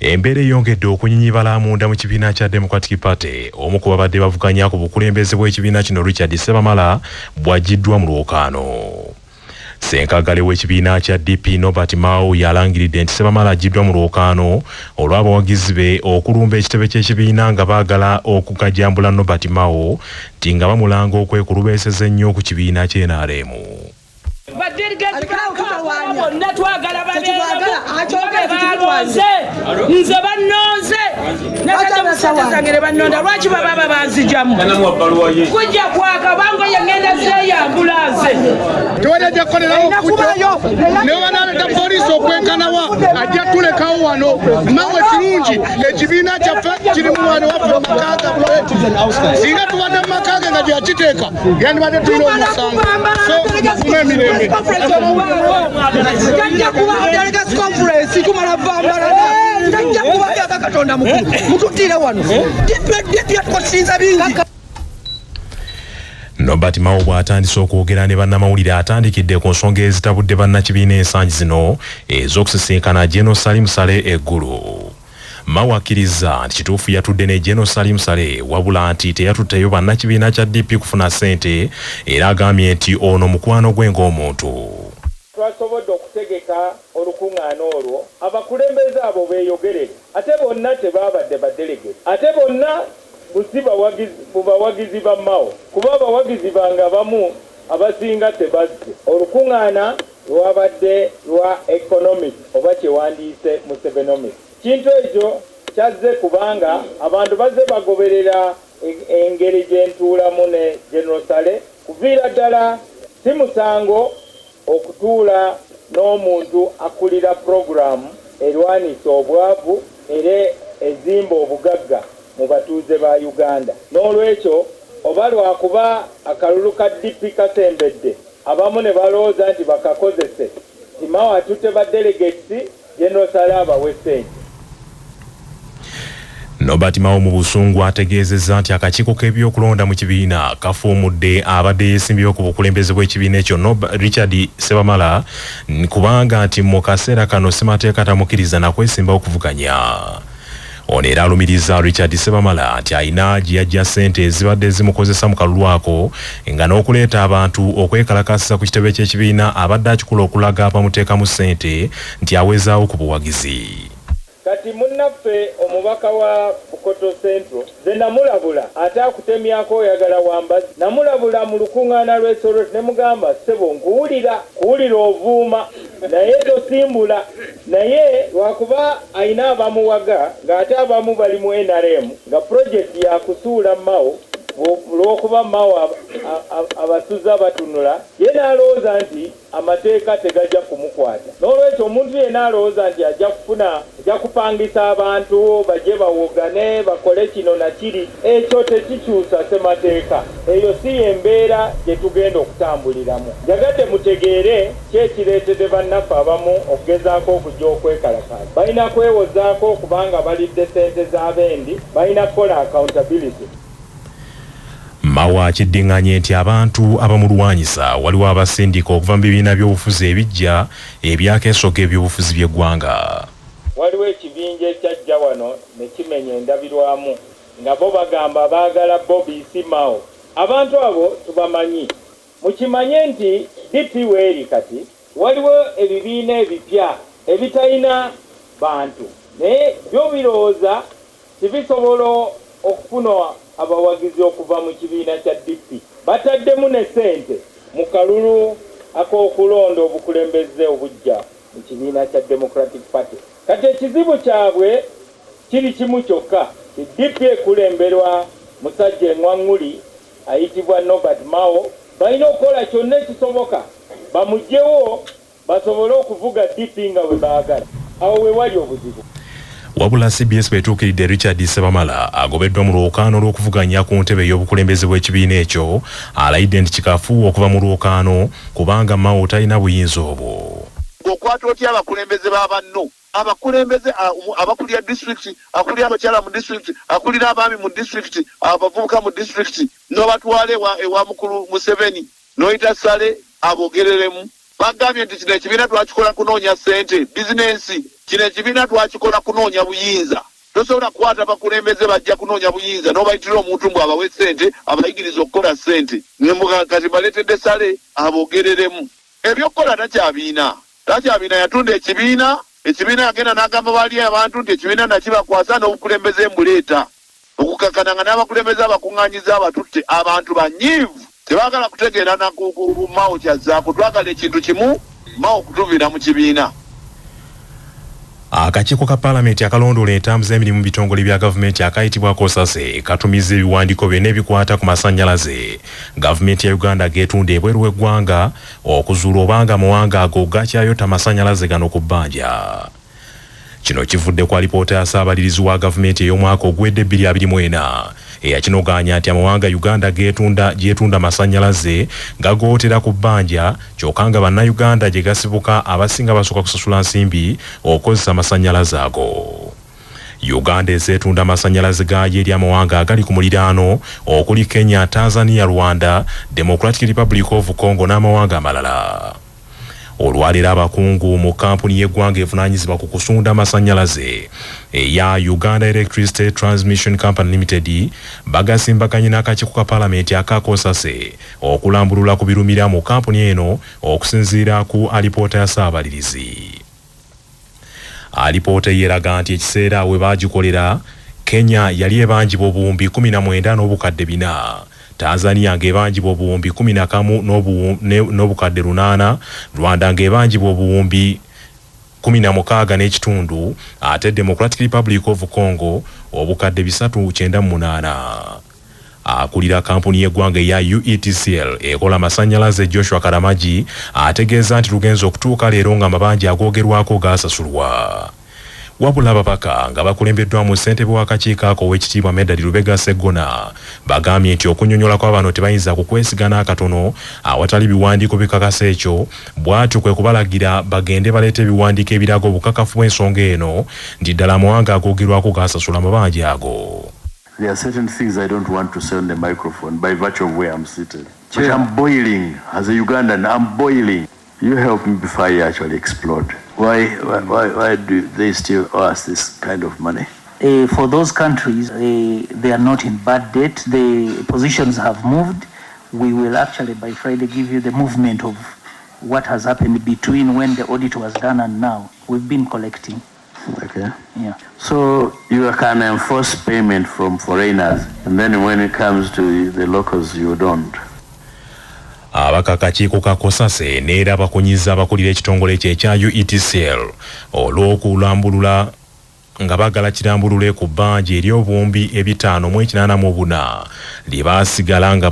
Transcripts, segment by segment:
Embeera eyongedde okunyinyibala munda mu kibiina kya Democratic Party, omu ku babadde bavuganya ku bukulembeze bw'ekibiina kino Richard Ssebamala bw'aggyiddwa mu lwokaano. Ssenkagale w'ekibiina kya DP Norbert Mao yalangiridde nti Ssebamala aggyiddwa mu lwokaano olw'abawagizi be okulumba ekitebe ky'ekibiina nga baagala okugajambula Norbert Mao nti nga bamulanga okwekulubeeseza ennyo ku kibiina kya NRM. Badelegate bonna twagala babeeremu, nze bannonze nakadde zange ne bannonda, lwaki baba babanzijamu kujja kwaka bangoye ngenda zeeyambula nze. Tewali ajja kukolerawo kujjo, ne banaleeta poliisi okwenkanawa, ajja tulekawo wano. Mawe kirungi, ekibiina kyaffe kiri mu wano waffe mu maka gaffe. Singa tubadde mu maka ge nga gyeyakiteeka, yandibadde tulina omusango. So mukume emirembe. Tajja kubaawo delegates conference, tumala vambalana. Tajja kubaawo. Katonda mukulu, mututtiire wano. DP yatukosinza bingi. Norbert Mao bw'atandise okwogera ne bannamawulire, atandikidde ku nsonga ezitabudde bannakibiina ensangi zino ez'okusisinkana General Salim Saleh eggulu. Mao akkiriza nti kituufu yatudde ne General Salim Saleh, wabula nti teyatutteyo bannakibiina kya DP kufuna ssente, era agambye nti ono mukwano gwe ng'omuntu. Twasobodde okutegeka olukuŋŋaana olwo abakulembeze abo beeyogerere, ate bonna tebaabadde badelegate, ate bonna busi mu bawagizi ba Mao, kuba abawagizi bange abamu abasinga tebazze. Olukuŋŋaana lwabadde lwa economic oba kyewandiise Musevenomics. Kintu ekyo kyazze kubanga abantu bazze bagoberera engeri gye ntuulamu ne General Saleh kuviira ddala. Si musango okutuula n'omuntu akulira puroguramu erwanisa obwavu era ezimba obugagga mu batuuze ba Uganda. N'olwekyo oba lwakuba akalulu ka DP kasembedde, abamu ne balowooza nti bakakozese nti Mao atutte ba delegates, General Saleh abawe ssente. Norbert Mao mu busungu ategeezezza nti akakiiko k'ebyokulonda mu kibiina kafuumudde abadde yeesimbyewo ku bukulembeze bw'ekibiina ekyo Richard Ssebamala, kubanga nti mu kaseera kano ssemateeka tamukkiriza nakwesimbawo okuvuganya. Ono era alumiriza Richard Ssebamala nti alina gye yaggya ssente ezibadde zimukozesa mu kalulu ako, nga n'okuleeta abantu okwekalakaasisa ku kitebe ky'ekibiina abadde akikola okulaga abamuteekamu ssente nti awezaawo ku buwagizi. Kati munnaffe omubaka wa Bukoto Central, nze namulabula, ate akutemyako oyagala wambazi. Namulabula mu lukuŋŋaana lw'e Soroti ne mugamba, "Ssebo, nkuwulira kuwulira ovuuma, naye tosimbula." Naye lwakuba ayina abamuwaga, ng'ate abamu bali mu NRM, nga pulojekiti yakusuula Mao. Lw'okuba Mao abasuza batunula, ye n'alowooza nti amateeka tegajja kumukwata. N'olwekyo omuntu yenna alowooza nti ajja kufuna, ajja kupangisa abantu bajje bawogane, bakole kino na kiri, ekyo tekikyusa ssemateeka. Eyo si y'embeera gye tugenda okutambuliramu. Njagadde mutegeere ki ekireetedde bannaffe abamu okugezaako okujja okwekalakaasa. Balina kwewozaako kubanga balidde ssente z'abendi, balina kukola accountability. Mao akiddiŋŋanye nti abantu abamulwanyisa waliwo abasindika okuva mu bibiina by'obufuzi ebijja ebyakeesoga ebyobufuzi by'eggwanga. Waliwo ekibinja ekyajja wano ne kimenya endabirwamu nga bo bagamba baagala Bobi, si Mao. Abantu abo tubamanyi. Mukimanye nti DP weeri kati waliwo ebibiina ebipya ebitalina bantu, naye byo birowooza tibisobola okufuna abawagizi okuva mu kibiina kya DP. Bataddemu ne ssente mu kalulu ak'okulonda obukulembeze obuggya mu kibiina kya Democratic Party. Kati ekizibu kyabwe kiri kimu kyokka, ti DP ekulemberwa musajja eŋwaŋŋuli ayitibwa Norbert Mao. Balina okukola kyonna ekisoboka bamuggyewo basobole okuvuga DP nga bwe baagala. Awo we wali obuzibu. Wabula CBS bwetuukiridde Richard Ssebamala agobeddwa mu lwokaano lw'okuvuganya ku ntebe ey'obukulembeze bw'ekibiina ekyo, alayidde nti kikafuuwe okuva mu lwokaano kubanga Mao talina buyinza obwo. Ng'okwata otya abakulembeze ba banno, abakulembeze abakulira disitulikiti, akulira abakyala mu disitulikiti, akulira abaami mu disitulikiti, abavubuka mu disitulikiti, n'obatwala ewa mukulu Museveni, n'oyita Saleh abogereremu? Bagambye nti kino ekibiina twakikola kunoonya ssente, bizinensi. Kino ekibiina twakikola kunoonya buyinza. Tosobola kukwata bakulembeze bajja kunoonya buyinza n'obayitira omuntu mbu abawe ssente, abayigirize okukola ssente. Kati baleetedde Sale aboogereremu. Ebyokukola takyabiina. Takyabiina, yatunda ekibiina. Ekibiina yagenda n'agamba bali abantu nti ekibiina nakibakwasa n'obukulembeze mbuleeta. Okukakkana nga n'abakulembeze abakuŋŋaanyizza abatutte. Abantu banyiivu, tebaagala kutegeera na ku Mao ky'azzaako. Twagala ekintu kimu, Mao kutuviira mu kibiina. Akakiiko ka Palamenti akalondoola entambuza y'emirimu mu bitongole bya gavumenti akayitibwa Cosase katumizza ebiwandiiko byonna ebikwata ku masannyalaze gavumenti ya Uganda g'etunda ebweru w'eggwanga okuzuula obanga amawanga ago gakyayota amasannyalaze gano ku bbanja. Kino kivudde ku alipoota ya Ssaabalirizi wa gavumenti ey'omwaka oguwedde 2024 eyakinogaanya nti amawanga Uganda g'etunda gy'etunda amasannyalaze gagootera ku bbanja kyokka nga Bannayuganda gye gasibuka abasinga basooka kusasula nsimbi okukozesa amasannyalaze ago. Uganda ezeetunda amasannyalaze gaayo eri amawanga agali ku muliraano okuli Kenya, Tanzania, Rwanda, Democratic Republic of Congo n'amawanga amalala. Olwaleero abakungu mu kkampuni y'eggwanga evunaanyizibwa ku kusunda amasannyalaze eya Uganda Electricity Transmission Company Limited bagasimbaganye n'akakiiko ka palamenti aka Cosase okulambulula ku birumira mu kkampuni eno okusinziira ku alipoota ya Ssaabalirizi. Alipoota eyo eraga nti ekiseera we baagikolera, Kenya yali ebanjibwa obuwumbi 19 n'obukadde bina, Tanzania ng'ebanjibwa obuwumbi 11 n'obukadde lunaana, Rwanda ng'ebanjibwa obuwumbi 16 n'ekitundu ate Democratic Republic of Congo obukadde 398. Akulira kampuni y'eggwanga eya UETCL ekola amasannyalaze Joshua Karamagi ategeeza nti lugenze okutuuka leero ng'amabanja agoogerwako gaasasulwa. Wabula ababaka nga bakulembeddwamu ssentebe w'akakiiko ako Oweekitiibwa Medard Lubega Sseggona bagambye nti okunnyonnyola kwa bano tebayinza kukwesiga n'akatono awatali biwandiiko bikakasa ekyo bw'atyo kwe kubalagira bagende baleete ebiwandiiko ebiraga obukakafu bw'ensonga eno nti ddala amawanga agoogerwako gaasasula amabanja ago. There are certain things I don't want to say on the microphone by virtue of where I'm seated. But I'm boiling. As a Ugandan, I'm boiling. You help me before I actually explode. Why, why, why do they still owe us this kind of money? For those countries, they are not in bad debt. The positions have moved. We will actually by Friday give you the movement of what has happened between when the audit was done and now. We've been collecting. Okay. Yeah. So you can enforce payment from foreigners, and then when it comes to the locals, you don't. Abaka akakiiko ka Cosase neera bakunyiza abakulira ekitongole kye ekya UETCL olw'okulambulula nga baagala kirambulule ku bbanja ery'obuwumbi 584 lye baasigala nga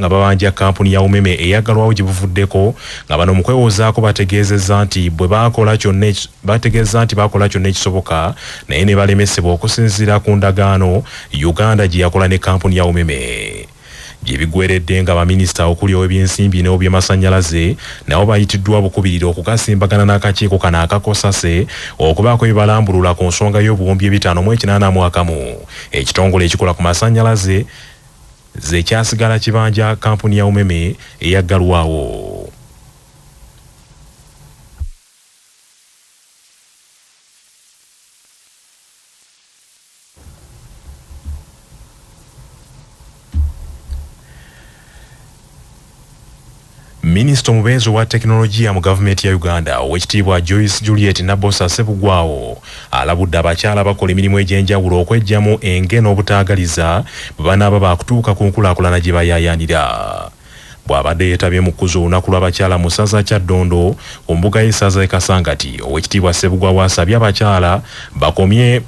babanja kampuni ya Umeme eyaggalwawo gye buvuddeko, nga bano mu kwewozaako bategeezezza nti bwe baakola kyonna bategeezezza nti baakola kyonna ekisoboka naye ne balemesebwa okusinziira ku ndagaano Uganda gye yakola ne kampuni ya Umeme. Gye biggweredde nga baminisita okuli ow'ebyensimbi n'ow'ebyamasannyalaze nabo bayitiddwa bukubirire okukasimbagana n'akakiiko kano aka Cosase okubaako bye balambulula ku nsonga y'obuwumbi 581 ekitongole ekikola ku masannyalaze ze kyasigala kibanja kampuni ya Umeme eyaggalwawo. Minisita omubeezi owa tekinologiya mu gavumenti ya Uganda Oweekitiibwa Joyce Juliet Nabosa Ssebugwawo alabudde abakyala abakola emirimu egy'enjawulo okweggyamu enge n'obutaagaliza bwe banaaba baakutuuka ku nkulaakulana gye bayaayaanira. Bw'abadde yeetabye mu kukuza olunaku lw'abakyala mu ssaza Kyaddondo ku mbuga y'essaza e Kasangati, Oweekitiibwa Ssebugwawo asabye abakyala bakomye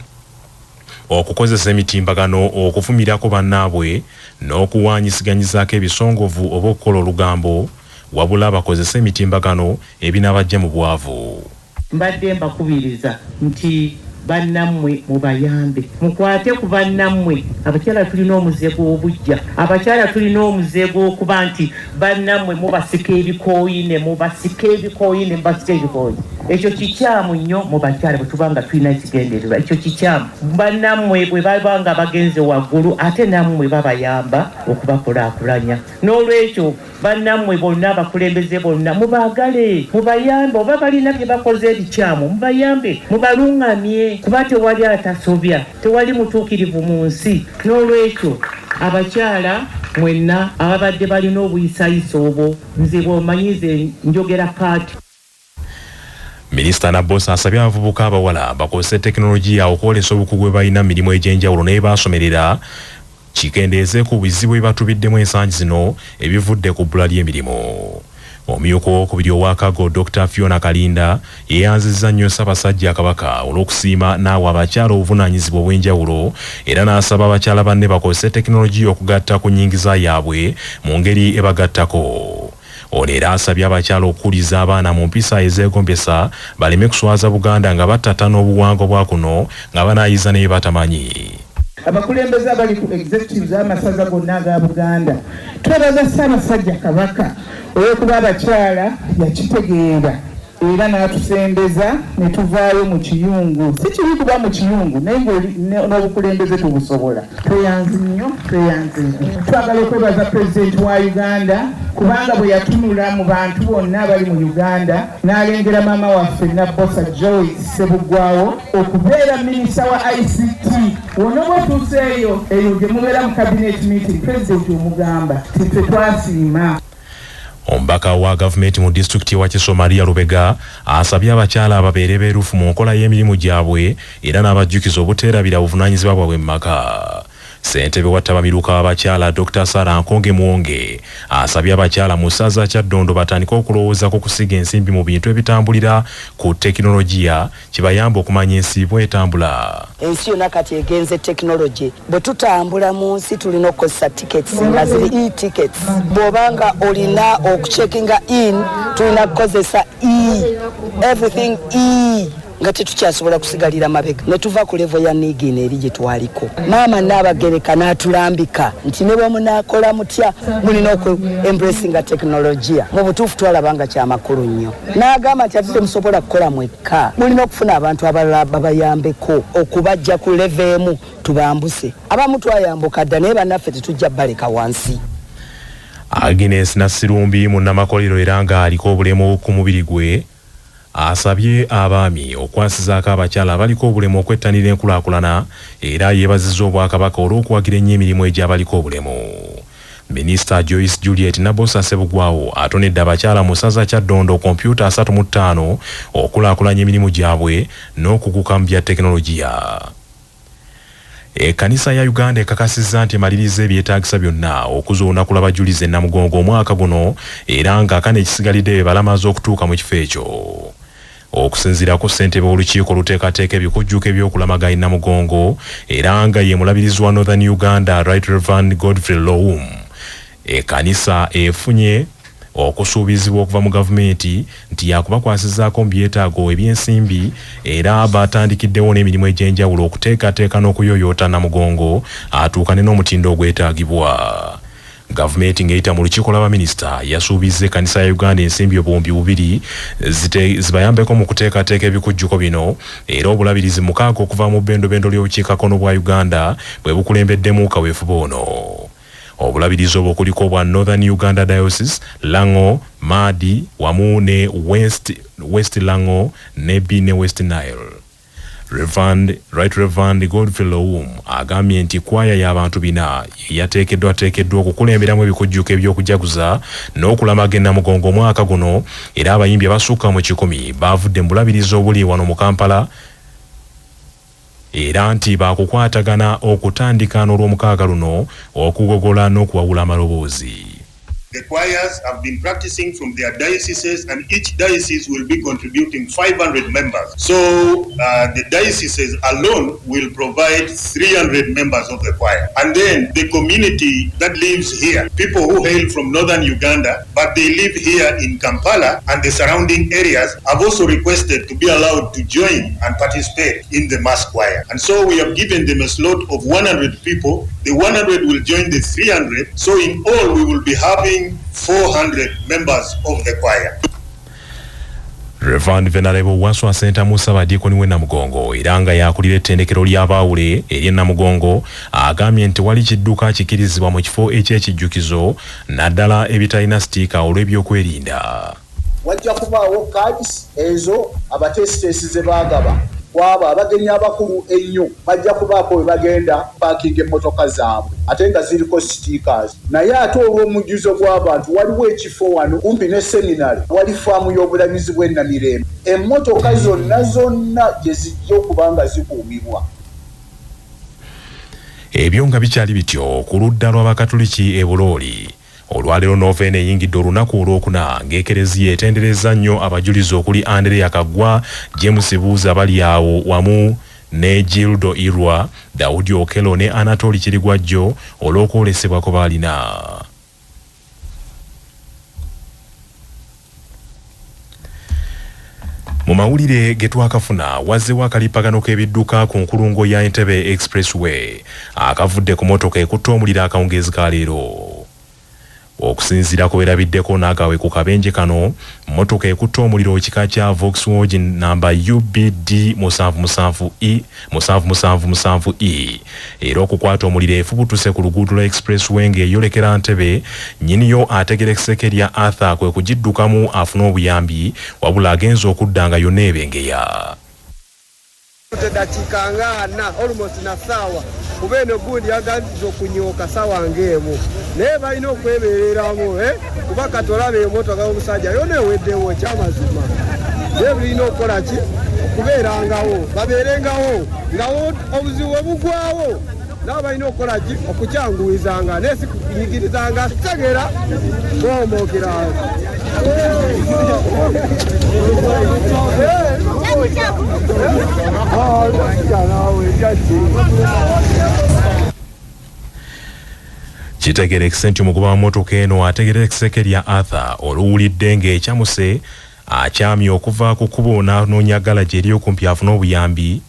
okukozesa emitimbagano okuvumirako bannaabwe n'okuwaanyisiganyizaako ebisongovu oba okukola olugambo wabula bakozese emitimbagano ebinabaggya mu bwavu. Mbadde mbakubiriza nti Bannammwe mubayambe, mukwate ku bannammwe. Abakyala tulina omuze gw'obuggya, abakyala tulina omuze gw'okuba nti bannammwe mubasika ebikooyi ne mubasika ebikooyi ne mubasika ebikooyi. Ekyo kikyamu nnyo mu bakyala bwe tuba nga tulina ekigendererwa, ekyo kikyamu. Bannammwe bwe baba nga bagenze waggulu, ate nammwe babayamba okubakulaakulanya. N'olwekyo bannammwe bonna, abakulembeze bonna mubaagale, mubayambe, oba balina bye bakoze ebikyamu mubayambe, mubalungamye, kuba tewali atasobya, tewali mutuukirivu mu nsi. N'olwekyo abakyala mwenna ababadde balina obuyisayisa obwo, nze bw'omanyi nze njogera kaati. Minisita Nabbosa asabye abavubuka abawala bakozese tekinologiya okwolesa obukugu bwe balina mu mirimu egy'enjawulo naye baasomerera kikendeeze ku bizibu ebibatubiddemu ensangi zino ebivudde ku bbula ly'emirimu. Omumyuka owookubiri owa Kago Dokita Fiona Kalinda yeeyanzizza nnyo Ssaabasajja Kabaka olw'okusiima n'awa abakyala obuvunaanyizibwa obw'enjawulo era n'asaba abakyala banne bakozese tekinologiya okugatta ku nnyingiza yaabwe mu ngeri ebagattako. Ono era asabye abakyala okukuliza abaana mu mpisa ezeegombesa baleme kuswaza Buganda nga battattana obuwangwa bwa kuno nga banaayiza ne bye batamanyi. Abakulembeze abali ku Executive z'amasaza gonna aga Buganda, twebaza Ssaabasajja Kabaka olw'okuba abakyala yakitegeera era n'atusembeza ne tuvaayo mu kiyungu. Si kibi kuba mu kiyungu naye ng'oli n'obukulembeze tubusobola. Tweyanzi nnyo, tweyanzeege. Twagala okwebaza Pulezidenti wa Uganda kubanga bwe yatunula mu bantu bonna abali mu Uganda n'alengera maama waffe Nabbosa Joyce Ssebuggwawo okubeera minisita wa ICT. W'onooba otuuseeyo eyo gye mubeera mu cabinet meeting, Pulezidenti omugamba nti ffe twasiima. Omubaka wa gavumenti mu disitulikiti y'e Wakiso Maria Lubega asabye abakyala babeere beerufu mu nkola y'emirimu gyabwe era n'abajjukiza obuteerabira buvunaanyizibwa bwabwe mu maka. Ssentebe wa ttabamiruka w'abakyala Dokita Sarah Nkonge Mwonge asabye abakyala mu ssaza Kyaddondo batandike okulowooza ku kusiga ensimbi mu bintu ebitambulira ku tekinologiya kibayambe okumanya ensi bw'etambula. Ensi yonna kati egenze technology. Bwe tutambula mu nsi tulina okukozesa tickets nga ziri e-tickets. Bw'oba nga olina okucheckinga in tulina kukozesa e, everything e nga tetukyasobola kusigalira mabega ne tuva ku level ya Niigiina eri gye twaliko. Maama Nnaabagereka n'atulambika nti ne bwe munaakola mutya mulina oku embracinga tekinologiya. Mu butuufu twalaba nga kya makulu nnyo. N'agamba nti ate temusobola kukola mwekka, mulina okufuna abantu abalala babayambeko okubaggya ku level emu tubambuse. Abamu twayambuka dda naye bannaffe tetujja baleka wansi. Agnes Nassirumbi munnamakolero era ng'aliko obulemu ku mubiri gwe asabye abaami okukwasizaako abakyala abaliko obulemu okwettanira enkulaakulana era yeebazizza Obwakabaka olw'okuwagira ennyo emirimu egy'abaliko obulemu. Minisita Joyce Juliet Nabbosa Ssebugwawo atonedde abakyala mu ssaza Kyaddondo kompyuta 35 okukulaakulanya emirimu gyabwe n'okuguka mu bya tekinologiya. Ekkanisa ya Uganda ekakasizza nti emalirizza ebyetaagisa byonna okuza olunaku lw'abajulizi e Namugongo omwaka guno era nga kano ekisigalidde be balamazi okutuuka mu kifo ekyo. Okusinziira ku ssentebe w'olukiiko oluteekateeka ebikujjuko eby'okulamaga e Namugongo era nga ye mulabirizi wa Northern Uganda Right Reverend Godfrey Loum, ekkanisa efunye okusuubizibwa okuva mu gavumenti nti yaakubakwasizaako mu byetaago eby'ensimbi era batandikiddewo n'emirimu egy'enjawulo okuteekateeka n'okuyooyoota Namugongo atuukane n'omutindo ogwetaagibwa. Gavumenti ng'eyita mu lukiiko lwa baminisita yasuubizza ekkanisa ya Uganda ensimbi 2000 zibayambeko mu kuteekateeka ebikujjuko bino era obulabirizi mukaaga okuva mu bbendobendo ly'obukiikakkono bwa Uganda bwe bukulembeddemu kaweefube ono. Obulabirizi obwo kuliko obwa Northern Uganda Diocese, Lango, Maadi wamu ne West, West Lango, Nebbi ne West Nile. Rev. Right Rev. Godfrey Loum agambye nti kwaya y'abantu bina yeyateekeddwateekeddwa okukulemberamu ebikujjuko eby'okujaguza n'okulamaga e Namugongo omwaka guno era abayimbi abasukka mu kikumi baavudde mu bulabirizi obuli wano mu Kampala era nti baakukwatagana okutandika n'Olwomukaaga luno okugogola n'okuwawula amaloboozi. The choirs have been practicing from their dioceses, and each diocese will be contributing 500 members. So the dioceses alone will provide 300 members of the choir. And then the community that lives here, people who hail from northern Uganda, but they live here in Kampala and the surrounding areas, have also requested to be allowed to join and participate in the mass choir. And so we have given them a slot of 100 people. The 100 will join the 300. So in all, we will be having 400 members of the choir. Reverend Venerable Waswa Sentamu Ssabadiikoni w'e Namugongo era nga yakulira ettendekero ly'abaawule ery'e Namugongo agambye nti tewali kidduka kikirizibwa mu kifo eky'ekijjukizo naddala ebitalina sitiika olw'ebyokwerinda. Wajja kubaawo cards ezo abateesiteesi ze baagaba kwabo abagenyi abakulu ennyo, bajja kubaako we bagenda paakinga emmotoka zaabwe ate nga ziriko stickers. Naye ate olw'omujjuzo gw'abantu, waliwo ekifo wano kumpi ne seminary, wali faamu y'Obulabirizi bw'e Namirembe, emmotoka zonna zonna gye zijja okuba nga zikuumibwa. Ebyo nga bikyali bityo, ku ludda lw'Abakatuliki e Bulooli, olwaleero noveena eyingidde olunaku olwokuna ng'ekereziya etendereza nnyo abajulizi okuli Andereya Kaggwa, James Buuza Balyawo wamu ne Gildo Irwa, Daudi Okelo ne Anatoli Kirigwajjo olw'okwolesebwa kwe baalina. Mu mawulire ge twakafuna, wazzewo akalippagano k'ebidduka ku nkulungo ya Entebbe Expressway akavudde ku motoka ekutte omuliro akawungeezi ka leero. Okusinziira ku berabiddeko n'agawe ku kabenje kano, mmotoka ekutte omuliro ekika kya Volkswagen namba UBD 77 E 777 E era okukwata omuliro efubutuse ku luguudo lwa Expressway ng'eyolekera Ntebe. Nnyiniyo ategerekeseko erya Arthur kwe kugiddukamu afune obuyambi, wabula agenze okudda nga yonna ebengeya. Dakiika nga 40 almost na ssaawa, kuba eno gundi yaganza okunyooka sawa ng'emu, naye balina okwebereramu, eh? Kuba kati olaba emotoka y'omusajja yona eweddewo. Ekyamazima, naye bulina okukola ki? Okubeerangawo, babeerengawo nga obuzibu bwe bugwawo, nabo balina okukola ki? Okukyanguyizanga, naye si kunyigirizanga. Tegera bombokera. Kitegerekese nti omugoba wa mmotoka eno ategerekeseko erya Arthur oluwulidde ng'ekyamuse akyamye okuva ku kkubo n'anoonya galagi eri okumpi afune obuyambi,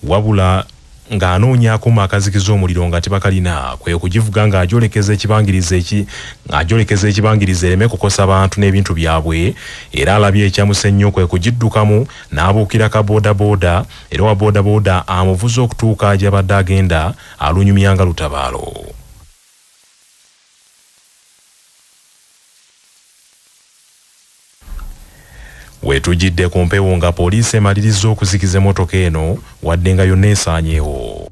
wabula ng'anoonya akuuma akazikiza omuliro nga tebakalina, kwe kugivuga ng'agyolekeza ekibangirizi eki ng'agyolekeza ekibangirizi ereme kukosa bantu n'ebintu byabwe. Era alabye ekyamuse ennyo kwe kugiddukamu n'abuukira ka boodabooda, era owa boodabooda amuvuze okutuuka gy'abadde agenda alunyumya nga lutabaalo. Wetujjidde ku mpewo nga poliisi emalirizza okuzikiza emmotoka eno wadde nga yonna esaanyeewo.